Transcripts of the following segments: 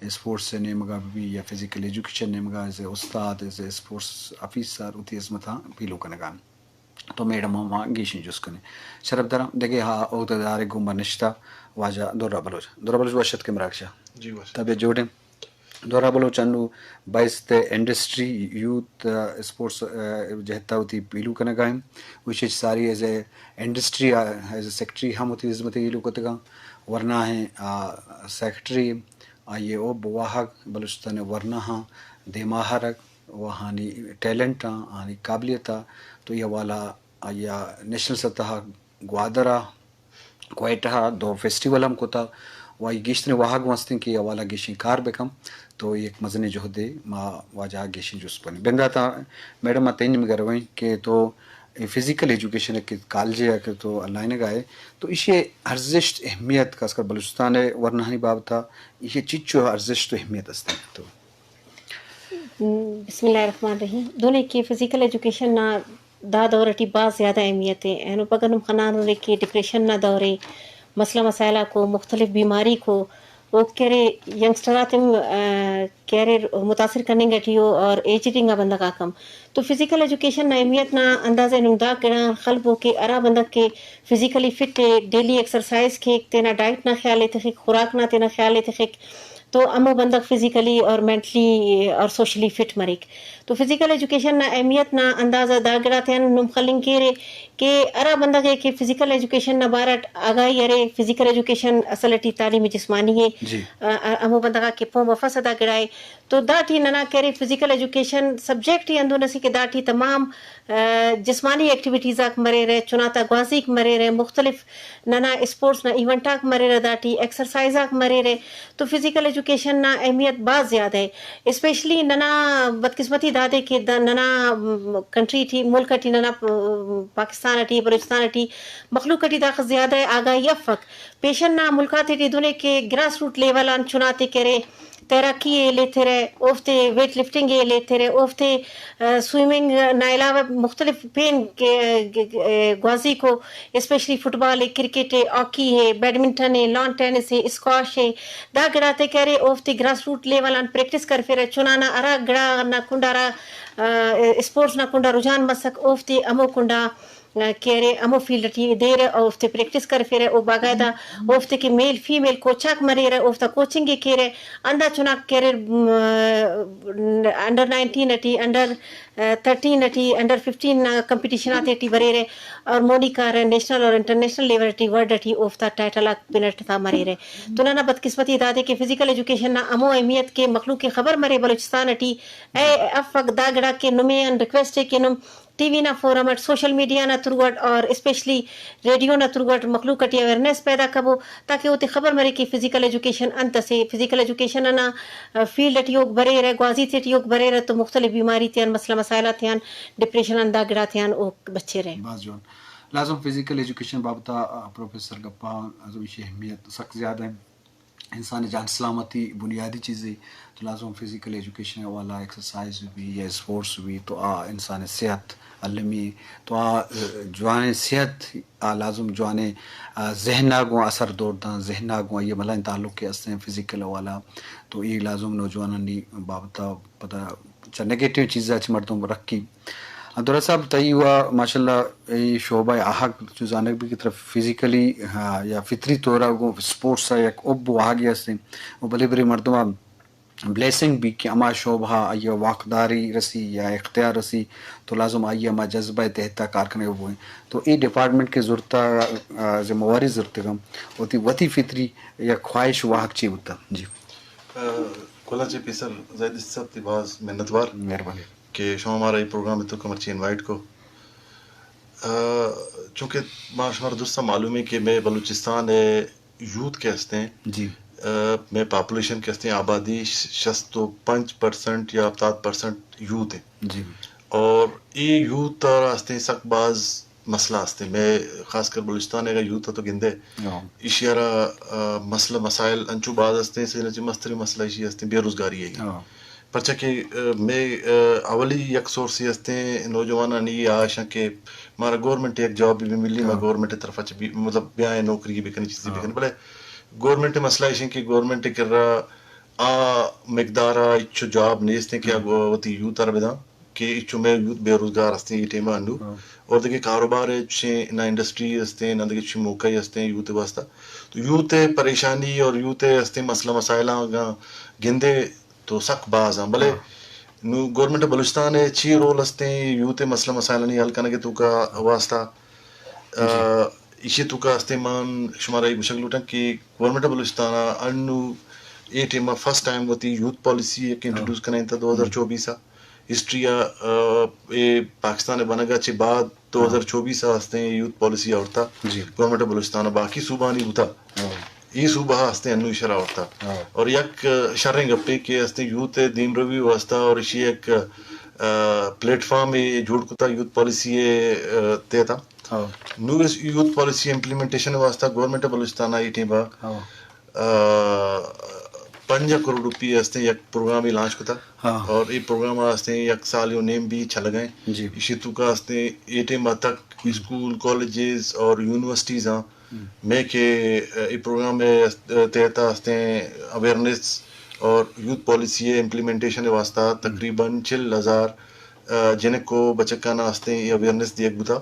اسپورٹس ءِ نیمگ ءَ بہ بی یا فزیکل ایجوکیشن نیمگ ءَ، ایز اے استاد، ایز اے اسپورٹس آفیسر، وتی ہزمتاں پیلو کنگ ءَ انت۔ تو میڈم ءَ ما گیشیں جست کنیں۔ شرپ داراں دگہ ہا عہدیدارے گوں ما نشتہ، واجہ درا بلوچ۔ درا بلوچ، وش اتکے مراگش ءَ۔ جی، وش۔ طبیعت جوڑ ایں؟ درا بلوچ انو بایست انڈسٹری، یوتھ، آ، اسپورٹس، آ، جہت ءَ وتی پیلو کنگ ءَ ایں۔ وشی ساری ایز اے انڈسٹری، آ، ایز اے سیکرٹری ہم وتی ہزمت ءَ پیلو کتگ اَنت۔ ورناہیں، آ، سیکرٹری، آئی ءِ حب واہگ بلوچستان ءِ ورناہاں دیما آرگ، و آہانی ٹیلنٹ آں، آہانی قابلیت آ، تو اے حوالہ آئی ءَ نیشنل سطح ءَ گوادر ءَ، کوئٹہ ءَ دو فیسٹیول ہم کتا، و آئی گیشتریں واہگ ہم استیں کہ اے حوالہ گیشیں کار بکن، تو اے یک مزنیں جہدے۔ ما واجہ ءَ گیشیں جست کنیں۔ بندات ءَ میڈم، ما تئی نیمگ ءَ رویں کہ تو اے فزیکل ایجوکیشن ءَ کہ کالج ءَ کہ تو لائنگ ءَ ئے، تو ایشی ءِ ارزشت، اہمیت، خاص کر بلوچستان ءِ ورناہانی بابت ءَ ایشی ءِ چچو ارزشت و اہمیت استیں تو؟ بسم اللہ الرحمن الرحیم۔ دونیں کہ فزیکل ایجوکیشن نا دا دور ٹی باز زیادہ اہمیت ہے۔ اینو پگہ نم خنانورے کہ ڈپریشن نا دور ہے، مسئلہ مسائل آکو، مختلف بیماری کو، او کرے ینگسٹر آتے ہم، آ، کرے متاثر کننگ ٹی ہو اور ایجڈنگ آ بندغ آکم۔ تو فزیکل ایجوکیشن نا اہمیت نا اندازہ نم دا گڑا خلبو کہ ہرا بندغ کہ فزیکلی فٹ ہے، ڈیلی ایکسرسائز کیک، تینا ڈائٹ نا خیال ء تخک، خوراک نا تینا خیال ء تخک، تو ہمو بندغ فزیکلی اور مینٹلی اور سوشلی فٹ مریک۔ تو فزیکل ایجوکیشن نا اہمیت نا اندازہ دا گڑاتیان نم خلنگ کیرے کہ ہرا بندغ ء کہ فزیکل ایجوکیشن نا بارٹ آگاہی ارے، فزیکل ایجوکیشن اصل ٹی تعلیم جسمانی ء، جی۔ آ، آ، ہمو بندغ آ کہ پون بفسہ دا گڑائے۔ تو دا ٹی ننا کہ ارے فزیکل ایجوکیشن سبجیکٹ ہی ہندن اسے کہ دا ٹی تمام، آ، جسمانی ایکٹیویٹیز آک مریرہ، چناتا گوازیک مریرہ، مختلف ننا اسپورٹس نا ایونٹ آک مریرہ، دا ٹی ایکسرسائز آک مریرہ۔ تو فزیکل ایجوکیشن نا اہمیت بھاز زیادہ ء، اسپیشلی ننا بدقسمتی دادے کہ دا ننا، م، کنٹری ٹی، ملک ٹی، ننا، م، پاکستان ٹی، بلوچستان ٹی مخلوق ٹی داخہ زیادہ آگاہی افک۔ پیشن نا ملک آتے ٹی دنے کہ گراس روٹ لیول آن چناتے کرے، تیراکی ء لیترہ، اوفتے ویٹ لفٹنگ ء لیترہ، اوفتے، آ، سوئمنگ نا علاوہ مختلف پین کہ، گ-، گ-، گوازی کو، اسپیشلی فٹ بال ء، کرکٹ ء، ہاکی ء، بیڈمنٹن ء، لان ٹینس ء، اسکواش ء، دا گڑاتے کہ ارے اوفتے گراس روٹ لیول آن پریکٹس کرفیرہ، چنانا ہرا گڑا نا کنڈا ہرا، آ، اسپورٹس نا کنڈا رجحان مسک، اوفتے ہمو کنڈا کہ ارے ہمو فیلڈ ٹی دیر ء، اوفتے پریکٹس کرفیرہ، او باقاعدہ اوفتے کہ میل فیمیل کوچاک مریرہ، اوفتا کوچنگ ء کیرہ، ہندا چناک کہ ارے، م، انڈر نائنٹین ٹی، انڈر، آ، تھرٹین ٹی، انڈر ففٹین نا کمپٹیشن آتے ٹی بریرہ، اور مونی کارہ نیشنل اور international level T world T اوفتا ٹائٹل آک پن اٹ تا مریرہ۔ تو ننا بدقسمتی دادے کہ فزیکل ایجوکیشن نا ہمو اہمیت کہ مخلوق ء خبر مرے بلوچستان ٹی، اے افک دا گڑا کہ نمے آن ریکویسٹ ء کہ نم ٹی وی نا فورم اٹ، سوشل میڈیا نا تھرو اٹ اور اسپیشلی ریڈیو نا تھرو اٹ مخلوق اٹی اویئرنیس پیدا کبو، تاکہ اوتے خبر مرے کہ فزیکل ایجوکیشن انت اسے، فزیکل ایجوکیشن انا، آ، فیلڈ اٹی اوک بریرہ، گوازی تیٹی اوک بریرہ تو مختلف بیماری تیان، مسئلہ مسائل آتیان، ڈپریشن آن دا گڑاتیان اوک بچیرہ۔ باز جوان۔ لازم فزیکل ایجوکیشن بابت آ، آ، پروفیسر گپا، لازم ایشی اہمیت سک زیادہ ہے۔ انسان جان سلامتی بنیادی چیزے، تو لازم فزیکل ایجوکیشن والا ایکسرسائز بھی یا اسپورٹس بھی تو آ انسان صحت المی، تو آ، آ، جوان صحت آ لازم جوان، آ، ذہن آ گوں اثر دور داں، ذہن آ گوں یہ ملائیں تعلق کے استیں فزیکل والا، تو یہ لازم نوجوانانی بابت پدا چہ نیگیٹو چیزا چہ مردم رکھی۔ عبداللہ صاحب، تئی و ماشاءاللہ اے شعبہ آہگ چو زانگ بی کہ طرف فزیکلی، ہاں، یا فطری طور گوں اسپورٹس یک حب و آہگی ہستیں۔ و بلے بلے مردم بلیسنگ بی کہ ہما شعبہ آئی واکداری رسی یا اختیار رسی تو لازم آئی ہما جذبہ تحت کار کنگ بوئیں۔ تو اے ڈپارٹمنٹ کے ضرورت، آ، ذمہ واری ضرورت گم وتی، وتی فطری یا خواہش واہگ چی بوتا؟ جی۔ آ، کلاں چہ پیسر زاہد صاحب تی باز منتوار، مہربانی، کہ شما مارا اے پروگرام تو مرچی انوائٹ کو۔ آ، چونکہ ما شمارا درستاں معلوم ہے کہ مئے بلوچستان ء یوتھ کہ ہستیں، جی۔ آ، مئے پاپولیشن کہ ہستیں، آبادی ش-، شست و پنچ پرسنٹ یا ہفتاد پرسنٹ یوتھ ہیں۔ جی۔ اور اے یوتھ ء را ہستیں سک باز مسئلہ ہستیں۔ مئے خاص کر بلوچستان ء اگاں یوتھ ء تو گندے، ہاں۔ ایشی ء را، آ، مسئلہ مسائل انچو باز ہستیں، سجن چہ مستریں مسئلہ ایشی ہستیں بے روزگاری ہے۔ ہاں۔ پرچا کہ، آ، مئے، آ، اولی یک سورس ہی ہستیں نوجوانانی آ اشاں کہ مارا گورنمنٹ یک جاب بھی ملی، ما، ہاں، گورنمنٹ طرف چ بھی، مطلب، بیائیں نوکری بکنی، چیزی، ہاں، بکنی۔ بلے گورنمنٹ مسئلہ ایشیں کہ گورنمنٹ کرا آ مقدار ءَ ہچو جواب نیست کہ آ وتی یوتھ ءَ را بداں کہ ہچو مئے یوتھ بے روزگار ہستیں اے ٹائم ءَ انو۔ اور دگہ کاروبار ءِ چشیں نہ انڈسٹری ہستیں، نہ دگہ چشیں موقع ہستیں یوتھ ءِ واسطہ۔ تو یوتھ ءِ پریشانی اور یوتھ ءِ ہستیں مسئلہ مسائلاں اگاں گندے تو سک باز آں، بلے نو گورنمنٹ آف بلوچستان ءِ چی رول ہستیں یوتھ ءِ مسئلہ مسائلانی حل کنگ ءِ توکا واسطہ؟ آ، ایشی توکا ہستیں من شمارا اے گوشگ لوٹاں کہ گورنمنٹ آف بلوچستان ءَ انو اے ٹائم ءَ فرسٹ ٹائم وتی یوتھ پالیسی یک انٹروڈیوس کنائینتا دو ہزار چوبیس ءَ۔ ہسٹری ءَ، آ، اے پاکستان ءِ بنگ ءَ چہ بعد دو ہزار چوبیس ءَ ہستیں یوتھ پالیسی آورتا گورنمنٹ آف بلوچستان ءَ، باقی صوبانی بوتا۔ اے صوبہ ءَ ہستیں انو ایشرا آورتا۔ اور یک، آ، شریں گپے کہ ہستیں یوتھ ءِ دیمروی واسطہ اور ایشی یک، آ، پلیٹ فارم ءَ جوڑ کتا یوتھ پالیسی ءِ، آ، تحت ءَ۔ نو اس یوتھ پالیسی امپلیمنٹیشن ءِ واسطہ گورنمنٹ آف بلوچستان ءَ اے ٹائم ءَ، آ، پنجاہ کروڑ روپی ہستیں یک پروگرامے لانچ کتا۔ اور اے پروگرام ءَ ہستیں یک سال و نیم بی چلگا ایں۔ ایشی توکا ہستیں اے ٹائم ءَ تک اسکول، کالجز اور یونیورسٹیز آں مئے کہ اے پروگرام ءِ تحت ءَ ہستیں اویئرنیس اور یوتھ پالیسی ءِ امپلیمنٹیشن ءِ واسطہ تقریباً چل ہزار، آ، جنک و بچکاں ہستیں اے اویئرنیس دیگ بوتا۔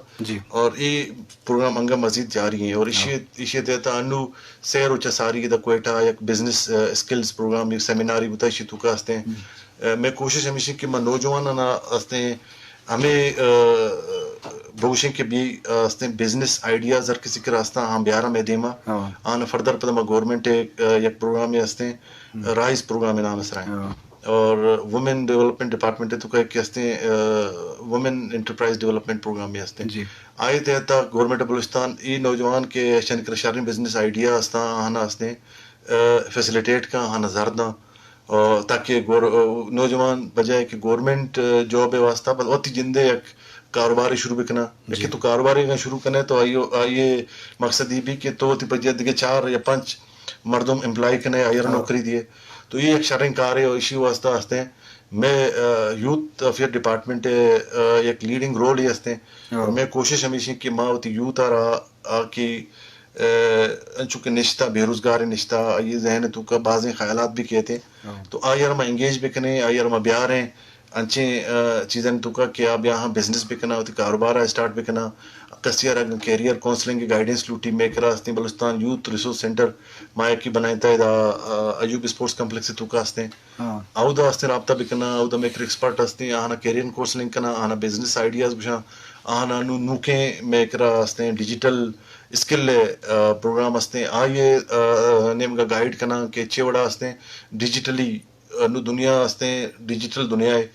اور اے پروگرام انگا مزید جاری ایں اور ایشی، ایشی تحت ءَ انو سہ روچ ءَ ساری دا کوئٹہ یک بزنس، آ، اسکلز پروگرام، یک سیمینارے بوتا، ایشی توکا ہستیں۔ آ، مئے کوشش ہمیش ایں کہ ما نوجواناں ہستیں ہمے، آ، بگوشیں کہ بی، آ، ہستیں بزنس آئیڈیاز ہر کسی کرا ہستاں، ہاں بیاراں مئے دیما۔ آن فردر پدا ما گورنمنٹ ءِ، آ، یک پروگرامے ہستیں، رائز پروگرام ءِ نام ءِ سرا ایں۔ اور وومن ڈیولپمنٹ ڈپارٹمنٹ ءِ توکا کہ ہستیں، آ، وومن انٹرپرائز ڈیولپمنٹ پروگرام بھی ہستیں۔ آئی تحت ءَ گورنمنٹ آف بلوچستان اے نوجوان کہ اشانی کرا شریں بزنس آئیڈیا ہستاں، آہانا ہستیں، آ، فیسلیٹیٹ کن، آہانا زر داں۔ آ، تاکہ گور-، آ، نوجوان بجائے کہ گورنمنٹ، آ، جاب ءِ واسطہ بس وتی جندے یک کاروبارے شروع بکناں۔ کہ تو کاروبارے اگاں شروع کنے تو آئی، آئی مقصد یہ بھی کہ تو وتی پجیا دگہ چار یا پنچ مردم امپلائی کنے، آئی ءَ را نوکری دیے۔ تو یہ یک شریں کارے اور ایشی واسطہ ہستیں مئے، آ، یوتھ افیئر ڈپارٹمنٹ ءِ، آ، یک لیڈنگ رول ہی ہستیں۔ اور مئے کوشش ہمیش ایں کہ ما وتی یوتھ ءَ را، آ، کہ، آ، انچو کہ نشتہ، بے روزگار نشتہ، آئی ذہن ءِ توکا بازیں خیالات بھی کیتے۔ تو آئی ءَ را ما انگیج بکنیں، آئی ءَ را ما بیاریں، انچیں، آ، چیزانی توکا کہ آ بیاہاں بزنس بکناں، وتی کاروبار ءَ اسٹارٹ بکناں۔ کسی ءَ را اگاں کیریئر کونسلنگ ءِ گائیڈنس لوٹی، مئے کرا ہستیں بلوچستان یوتھ ریسورس سینٹر ما یکی بنائینتا ادا، آ، ایوب اسپورٹس کمپلیکس ءِ توکا ہستیں۔ اودا ہستیں رابطہ بکناں، اودا مئے کرا ایکسپرٹ ہستیں، آہانا کیریئر کونسلنگ کناں، آہانا بزنس آئیڈیاز گوشاں، آہانا نو-، نوکیں مئے کرا ہستیں ڈیجیٹل اسکل ءِ، آ، پروگرام ہستیں، آئی ءِ، آ، نیمگا گائیڈ کناں کہ چے وڑا ہستیں ڈیجیٹلی نو دنیا ہستیں، ڈیجیٹل دنیا ہے۔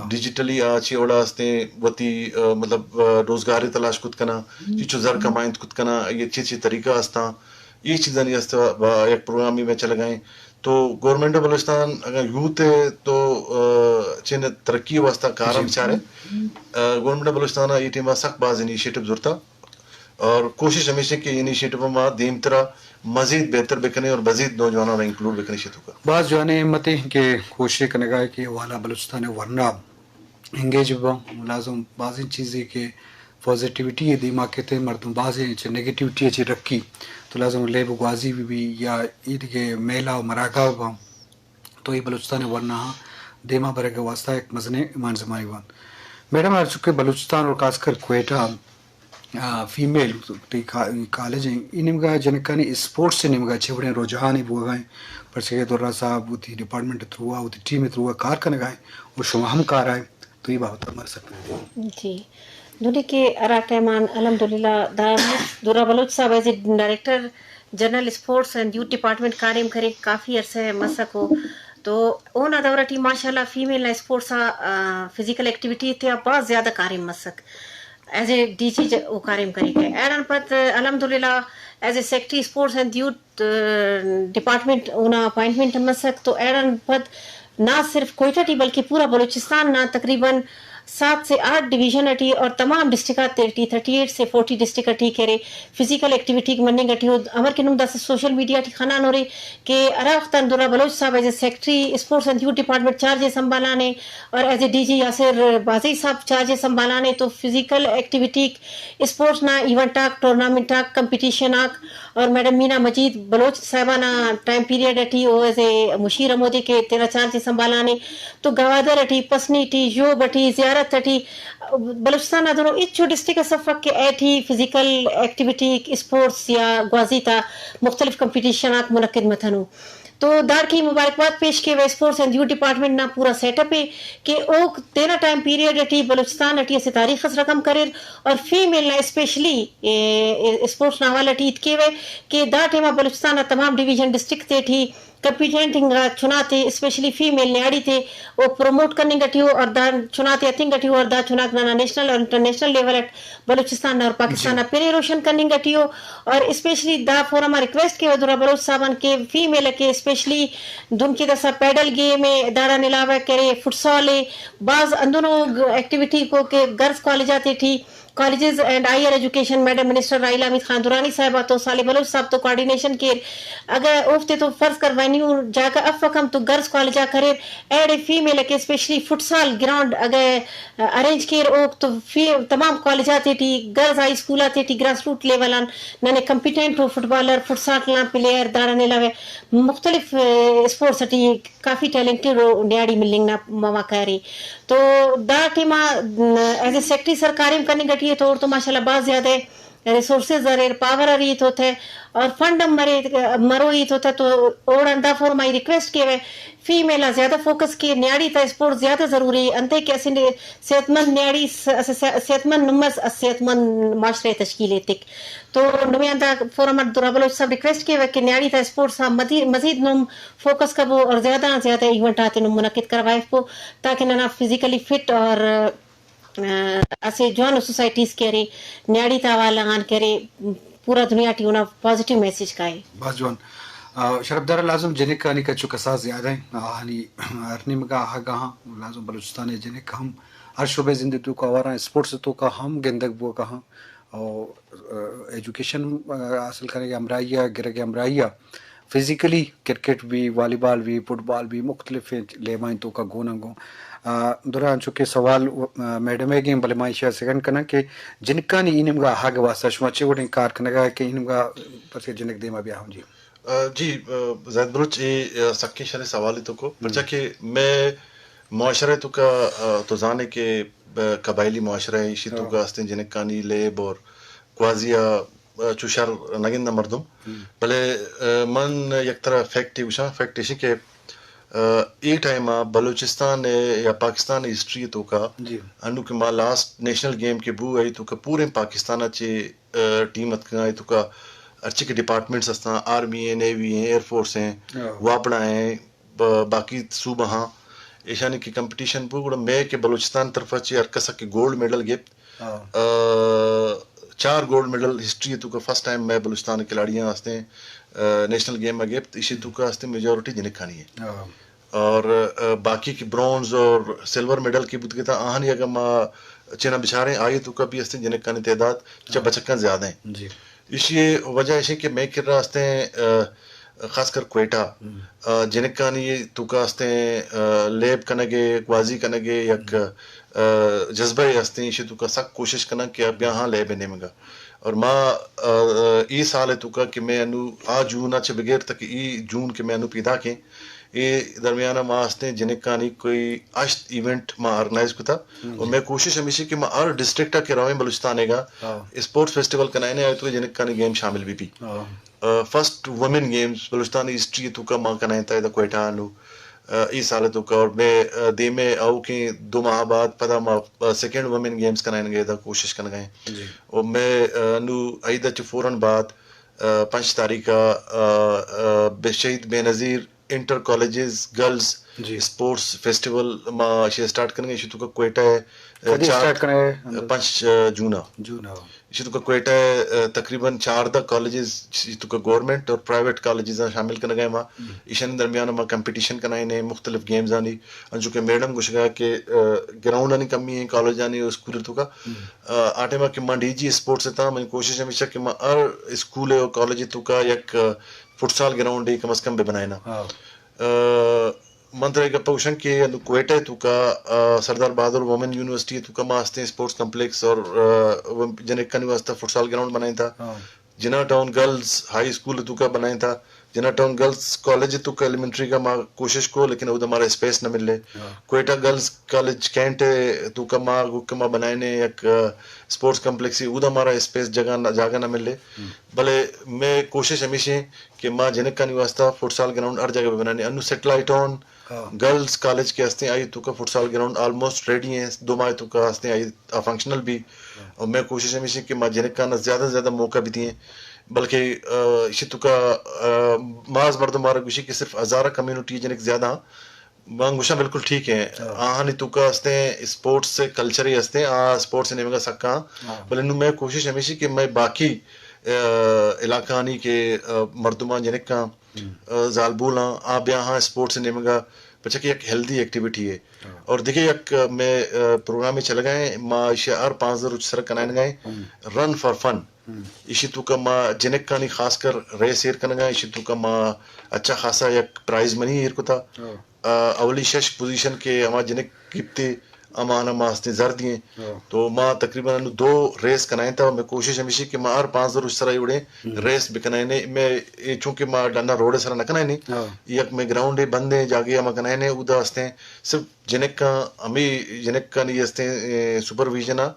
ڈیجیٹلی آ چی وڑا ہستیں، وتی، آ، مطلب، آ، روزگارے تلاش کت کناں، چی چو زر کمائنت کت کناں، یہ چی چی طریقہ ہستاں، یہ چیزانی است با یک پروگرام بھی میں چلگائیں۔ تو گورنمنٹ آف بلوچستان اگر یوتھ ہے تو، آ، چین ترقی واسطہ کارا بچارے۔ آ، گورنمنٹ آف بلوچستان یہ ٹائم سک باز انیشیٹو زرتا۔ اور کوشش ہمیش ایں کہ انیشیٹو ما دیمترا مزید بہتر بکنیں اور مزید نوجواناں را انکلوڈ بکنیں شتوکا۔ باز جوانیں ہمت ایں کہ کوشش کنگا ہے کہ والا بلوچستان ورنا انگیج بباں۔ لازم بازیں چیزے کہ پازیٹیوٹی دیما کیتے، مردم بازیں چہ نیگیٹیوٹی چہ رکی تو لازم لیب گوازی بی بی یا ایدگہ میلہ و مراگاہ بباں۔ تو اے بلوچستان ءِ ورناہاں دیما برگ ءِ واستہ یک مزنیں ایمان زمانی بنت۔ میڈم، ہر چکہ بلوچستان اور خاص کر کوئٹہ، آ، فیمیل تئی کا-، کالج ہیں، اے نیمگا جنکانی اسپورٹس ءِ نیمگا چے وڑیں رجحانے بوگا ہیں، پرچہ کہ درا صاحب وتی ڈپارٹمنٹ ءِ تھرو آ، وتی ٹیم ءِ تھرو آ کار کنگا ہیں اور شما ہم کار آئے۔ تو اے بابت ءَ مارا سک۔ جی، دنی کہ ہرا ٹائمان الحمدللہ دا درا بلوچ صاحب as a director general sports and youth department کاریم کریں کافی عرصہ مسکو۔ تو اونا دورہ ٹی ماشاءاللہ فیمیل نا اسپورٹس آ، آ، فزیکل ایکٹیویٹی تیا بہت زیادہ کاریم مسک۔ ایز اے ڈی سی او کاریم کریکہ۔ ایڑان پد الحمدللہ as a secretary sports and youth department اونا اپائنٹمنٹ مسک، تو ایڑان پد نہ صرف کوئٹہ ٹی بلکہ پورا بلوچستان نا تقریباً سات سے آٹھ ڈویژن اٹی اور تمام ڈسٹرکٹ اٹی، تھرٹی ایٹ سے فورٹی ڈسٹرکٹ اٹی کہ ارے فزیکل ایکٹیویٹی مننگ اٹی ہو، امر کہ نم داسہ سوشل میڈیا ٹی خنانورے کہ ہرا وخت آن درا بلوچ صاحب as a secretary sports and youth department charge ءِ سنبھالانے اور as a D G Yasir Bazai صاحب چارج ءِ سنبھالانے، تو فزیکل ایکٹیویٹی، اسپورٹس نا ایونٹ آک، ٹورنامنٹ آک، کمپٹیشن آک، اور میڈم مینا مجید بلوچ صاحبہ نا ٹائم پیریڈ اٹی او ایز اے مشیر ہمودے کہ تینا چارج ءِ سنبھالانے، تو گوادر اٹی، پسنی ٹی، ژوب اٹی، زیارت اٹی، بلوچستان نا درو ہچو ڈسٹرکٹ اس افک کہ A T physical activity, sports یا گوازی تا مختلف کمپٹیشن آک منعقد متنو۔ تو داڑکے مبارکباد پیش کیوہ اسپورٹس اینڈ یوتھ ڈپارٹمنٹ نا پورا سیٹ اپ ءِ کہ اوک تینا ٹائم پیریڈ اٹی بلوچستان اٹی اسہ تاریخ اس رقم کریر اور فیمیل نا اسپیشلی، اے، اے، اسپورٹس نا حوالہ ٹی ہیت کیوہ کہ دا ٹائما بلوچستان نا تمام ڈویژن ڈسٹرکٹ تیٹی کمپیٹنٹ انگا چناتے، اسپیشلی فیمیل نیاڑی تے او پروموٹ کننگ اٹی او اور دا چناتے اتنگ اٹی او اور دا چناک ننا نیشنل اور انٹرنیشنل لیول اٹ بلوچستان نا اور پاکستان نا پن ءِ روشن کننگ اٹی او۔ اور اسپیشلی دا فورم آ ریکویسٹ کیوہ درا بلوچ صاحبان کہ فیمیل ءِ کہ اسپیشلی دن کہ داسا پیڈل گیم ءِ، داڑان علاوہ کرے فٹسال ءِ، بھاز ہندنو ایکٹیویٹی کو کہ گرلز کالج آتے ٹی، colleges and higher education, madam minister Raheel Hameed Khan Durrani صاحبہ تو صالح بلوچ صاحب تو کوآرڈینیشن کیر، اگہ اوفتے تو فرض کر وینیو جاگہ افک ہم تو گرلز کالج آ کریر، ایڑے فیمیل ءِ کہ اسپیشلی فٹسال گراؤنڈ اگہ ارینج کیر اوک تو فی-، تمام کالج آتے ٹی، گرلز ہائی اسکول آتے ٹی گراس روٹ لیول آن ننے کمپیٹنٹ او فٹبالر، فٹسال نا پلیئر، داڑان علاوہ مختلف، اے، اسپورٹس ٹی کافی ٹیلنٹڈ او نیاڑی ملنگ نا مواقع ارے۔ تو دا ٹائما، م، ایز اے سیکرٹری سر کاریم کننگ اٹی ءِ تو اوڑتون ماشاءاللہ بھاز زیادہ ریسورسز اریر، پاور ارے ہیت اوتھے اور فنڈ ہم مرے، مرو ہیت اوتھے، تو اوڑان دا فورم آئی ریکویسٹ کیوہ فیمیل آ زیادہ فوکس کے، نیاڑی تا اسپورٹس زیادہ ضروری ءِ، انتئے کہ اسہ نے-، صحت مند نیاڑی س-، اسہ صح-، صحت مند نم اس، اسہ صحت مند معاشرہ ءِ تشکیل ایتک۔ تو نمے آن دا فورم اٹ درا بلوچ صاحب ریکویسٹ کیوہ کہ نیاڑی تا اسپورٹس آ مزید، مزید نم فوکس کبو اور زیادہ آن زیادہ ایونٹ آتے نم منعقد کروائفپو، تاکہ ننا فزیکلی فٹ اور، آ، اسہ جوانو سوسائٹیز کہ ارے، نیاڑی تا حوالہ غان کہ ارے، پورا دنیا ٹی اونا پازیٹیو میسج کائے۔ بس جوان۔ آ، شرفدار لازم جنکانی کچو کساس زیادہ ہیں۔ آہانی ہر نیمگا آہگا ہاں، لازم بلوچستان ءِ جنک ہم ہر شعبہ زند توکا ہواراں، اسپورٹس توکا ہم گندگ بوگا ہاں۔ اور، آ، ایجوکیشن، آ، حاصل کنگ ہمراہی آ، گرگ ہمراہی آ، فزیکلی کرکٹ بھی، والی بال بھی، فٹ بال بھی، مختلف لیبائیں توکا گون انگو۔ آ، درا انچو کہ سوال، آ، میڈم ءِ گیں، بلے ما ایشی ءَ سیکنڈ کناں کہ جنکانی ای نیمگا آہگ ءِ واسطہ شما چے وڑیں کار کنگا کہ ای نیمگا پسے جنک دیما بیا ہوں جی؟ آ، جی، آ، زید بلوچ، اے، آ، سکیں شریں سوالے تو کو، پرچا کہ مئے معاشرہ توکا، آ، تو زانے کہ، آ، قبائلی معاشرہ ہے، ایشی توکا استیں جنکانی لیب اور گوازی آ، آ، چو شر نہ گنداں مردم۔ بلے، آ، من یک طرح فیکٹ ءَ گوشاں، فیکٹ ایشی کہ، آ، اے ٹائم آ بلوچستان ءِ یا پاکستان ءِ ہسٹری توکا، انو کہ ما لاسٹ نیشنل گیم کہ بو، اے توکا پوریں پاکستان ءَ چہ، آ، ٹیم اتکگاں، اے توکا ہرچی کہ ڈپارٹمنٹس استاں، آرمی ہیں، نیوی ہیں، ایئر فورس ہیں، واپڈا ہیں، ب-، باقی صوبہ ہاں، ایشانی کہ کمپٹیشن بو، گڑا مئے کہ بلوچستان طرف ءَ چہ ہر کس کہ گولڈ میڈل گپت، آ، چار گولڈ میڈل ہسٹری توکا فرسٹ ٹائم مئے بلوچستان کھلاڑیاں ہستیں، آ، نیشنل گیم ءَ گپت، ایشی توکا ہستیں میجورٹی جنکانی ہیں۔ اور، آ، باقی کہ برونز اور سلور میڈل کی بوت گتا، آہانی اگر ما چنا بچاریں، آئی توکا بھی ہستیں جنکانی تعداد چا بچکاں زیادہ ہیں۔ ایشی وجہ ایشی کہ مئے کرا ہستیں، آ، خاص کر کوئٹہ، آ، جنکانی توکا ہستیں، آ، لیب کنگے، گوازی کنگے، یک، آ، جذبہ ہستیں، ایشی توکا سک کوشش کناں کہ بیا ہاں لیب نیمگا۔ اور ما، آ، آ، ای سال توکا کہ مئے انو آ جون چہ بغیر تک ای جون کہ مئے انو پیدا کیں، اے درمیان ما ہستیں جنکانی کوئی ہشت ایونٹ ما آرگنائز کتا۔ اور مئے کوشش ہمیشی کہ ما ہر ڈسٹرکٹ کہ رویں بلوچستان گا، اسپورٹس فیسٹیول کنائنے آئے تو جنکانی گیم شامل بھی بھی۔ آ، فرسٹ وومن گیمز بلوچستان ہسٹری توکا ما کنائینتا ادا کوئٹہ انو، آ، ای سال توکا، اور مئے، آ، دیمے آؤکیں دو ماہ بعد پدا ما، آ، سیکنڈ وومن گیمز کنائینگے ادا کوشش کنگا ہیں۔ اور مئے، آ، انو عید چہ فوراً بعد، آ، پنچ تاریخ آ، آ، آ، بے Shaheed Benazir inter colleges girls sports festival ما اشی سٹارٹ کنگے، اشی توکا کوئٹہ ہے، آ، کدی چار، سٹارٹ کنگے؟ پنچ، آ، جون آ۔ جون آ۔ ایشی توکا کوئٹہ ء، ء، تقریباً چاردہ کالجز ایشی توکا گورنمنٹ اور پرائیویٹ کالجز آں شامل کنگا ایں ما۔ ایشانی درمیان ما کمپٹیشن کنائینے مختلف گیمز آنی۔ انچو کہ میڈم گوشگا کہ، ء، گراؤنڈ آنی کمی ایں کالج آنی اور اسکول توکا۔ ء، آ ٹائما کہ ما ڈی جی اسپورٹس اتاں، منی کوشش ہمیشہ کہ ما ہر اسکول اور کالج توکا یک، ء، فٹسال گراؤنڈ کم از کم بہ بنائیناں۔ ء، من ترا اے گپ ء گوشاں کہ انو کوئٹہ ء توکا، آ، سردار بہادر وومن یونیورسٹی ء توکا ما ہستیں اسپورٹس کمپلیکس اور، آ، و-، جنکانی واسطہ فٹسال گراؤنڈ بنائینتا۔ جناح ٹاؤن گرلز ہائی اسکول ء توکا بنائینتا۔ جناح ٹاؤن گرلز کالج ء توکا ایلیمنٹری کا ما کوشش کو، لیکن اودا مارا اسپیس نہ ملے۔ کوئٹہ گرلز کالج کینٹ ء توکا ما گو کہ ما بنائینے یک، آ، اسپورٹس کمپلیکس، اودا مارا اسپیس جگہ نہ، جاگہ نہ ملے۔ بلے میں کوشش ہمیشیں کہ ما جنکانی واسطہ فٹسال گراؤنڈ ہر جگہ بہ بنانے۔ انو سیٹلائٹ آن گرلز کالج کے ہستیں، آئی توکا فٹسال گراؤنڈ آلموسٹ ریڈی ہیں، دو ماہ توکا ہستیں، آئی آ فنکشنل بھی۔ اور میں کوشش ہمیشیں کہ ما جنکانا زیادہ سے زیادہ موقع بھی دیں، بلکہ، آ، اسی توکا، آ، ماز مردم مارا گوشی کہ صرف ہزارہ کمیونٹی جنک زیادہ ہیں۔ من گوشاں بالکل ٹھیک ہیں۔ آہانی توکا ہستیں اسپورٹس سے کلچر ہی ہستیں، آ اسپورٹس سے نیمگا سکا۔ بلے نو میں کوشش ہمیشی کہ میں باقی، آ، علاقہ آنی کہ، آ، مردمان جنکاں، آ، زالبولاں، آ بیاہاں اسپورٹس نیمگا، پچہ کہ یک ہیلدی ایکٹیویٹی ہے۔ اور دیکھیں یک، آ، میں، آ، پروگرام میں چل گئے ہیں، ما ایشی ہر پانزدہ روچ سر کنائن گئے، رن فار فن۔ ایشی توکا ما جنکانی خاص کر ریس ایر کنگا، ایشی توکا ما اچھا خاصا یک پرائز منی ایر کتا۔ آ، اولی شش پوزیشن کہ ہما جنک گپتے، ہما آنا ما ہستیں زر دییں۔ تو ما تقریباً انو دو ریس کنائیں تا۔ میں کوشش ہمیشی کہ ما ہر پانزدہ روچ سرا اے وڑیں ریس بکنائینے۔ میں اے چونکہ ما ڈنا روڈ سرا نہ کنائینے، یک میں گراؤنڈ بندیں جاگے ہما کنائینے، اودا ہستیں صرف جنکاں، ہمیں جنکانی ہستیں، اے، سپرویژن آ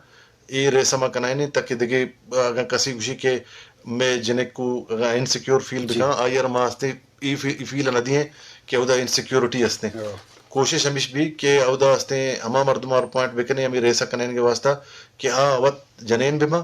اے ریس ہما کنائینے، تاکہ دگہ اگاں کسی گوشی کہ میں جنک کو اگاں انسیکیور فیل بکاں، آئی ار ما ہستیں ای فی-، ای فیل نہ دیئیں کہ اودا انسیکیورٹی ہستیں۔ کوشش ہمیش بھی کہ اودا ہستیں ہما مردم آر پوائنٹ بکنیں ہمیں ریسا کنین کے واسطہ کہ آ وت جنین بباں۔